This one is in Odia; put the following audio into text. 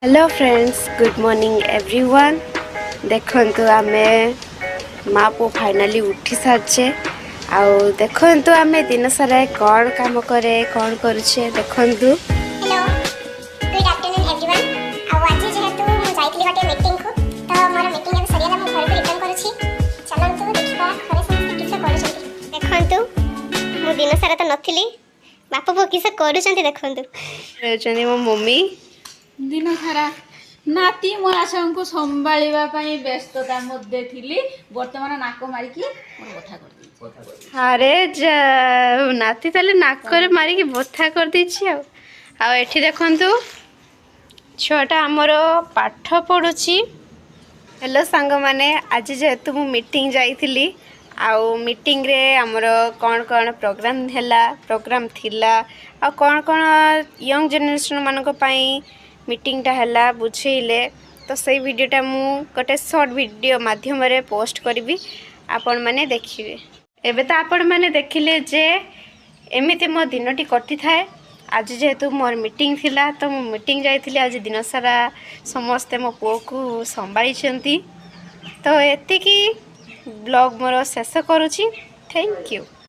Hello friends, good morning everyone. ଦେଖନ୍ତୁ, ଆମେ ମା ପୁଅ ଫାଇନାଲି ଉଠି ସାରିଛେ। ଆଉ ଦେଖନ୍ତୁ, ଆମେ ଦିନ ସାରା କ'ଣ କାମ କରେ, କ'ଣ କରୁଛେ, ଦେଖନ୍ତୁ। Hello, good afternoon everyone. ଆଉ ଆଜି ଯେହେତୁ ମୁଁ ଯାଇଥିଲି ଗୋଟେ ମିଟିଂକୁ, ତ ମୋର ମିଟିଂ ଏବେ ସରିଗଲା, ମୁଁ ଘରକୁ ରିଟର୍ନ କରୁଛି। ଚାଲନ୍ତୁ ଦେଖିବା ଘରେ ସମସ୍ତେ କିସ କରୁଛନ୍ତି। ଦେଖନ୍ତୁ, ମୁଁ ଦିନ ସାରା ତ ନଥିଲି, ବାପ ପୁଅ କିସ କରୁଛନ୍ତି ଦେଖନ୍ତୁ। ହେଉଛନ୍ତି ମୋ ମମ୍ମି। ଦିନ ସାରା ନାତି ମହାଶୟଙ୍କୁ ସମ୍ଭାଳିବା ପାଇଁ ବ୍ୟସ୍ତତା ମଧ୍ୟ ଥିଲି। ବର୍ତ୍ତମାନ ନାକ ମାରିକି ମୋର ବଥା କରିଦେଇଛି। ଆରେ ଯା, ନାତି ତାହେଲେ ନାକରେ ମାରିକି ବଥା କରିଦେଇଛି। ଆଉ ଏଠି ଦେଖନ୍ତୁ, ଛୁଆଟା ଆମର ପାଠ ପଢ଼ୁଛି। ହ୍ୟାଲୋ ସାଙ୍ଗମାନେ, ଆଜି ଯେହେତୁ ମୁଁ ମିଟିଂ ଯାଇଥିଲି ଆଉ ମିଟିଂରେ ଆମର କ'ଣ କ'ଣ ପ୍ରୋଗ୍ରାମ୍ ହେଲା, ପ୍ରୋଗ୍ରାମ୍ ଥିଲା ଆଉ କ'ଣ କ'ଣ ୟଙ୍ଗ ଜେନେରେସନ୍ ମାନଙ୍କ ପାଇଁ ମିଟିଂଟା ହେଲା, ବୁଝେଇଲେ, ତ ସେଇ ଭିଡ଼ିଓଟା ମୁଁ ଗୋଟେ ସର୍ଟ ଭିଡ଼ିଓ ମାଧ୍ୟମରେ ପୋଷ୍ଟ କରିବି, ଆପଣମାନେ ଦେଖିବେ। ଏବେ ତ ଆପଣମାନେ ଦେଖିଲେ ଯେ ଏମିତି ମୋ ଦିନଟି କଟିଥାଏ। ଆଜି ଯେହେତୁ ମୋର ମିଟିଂ ଥିଲା, ତ ମୁଁ ମିଟିଂ ଯାଇଥିଲି। ଆଜି ଦିନସାରା ସମସ୍ତେ ମୋ ପୁଅକୁ ସମ୍ଭାଳିଛନ୍ତି। ତ ଏତିକି ବ୍ଲଗ୍ ମୋର ଶେଷ କରୁଛି। Thank you.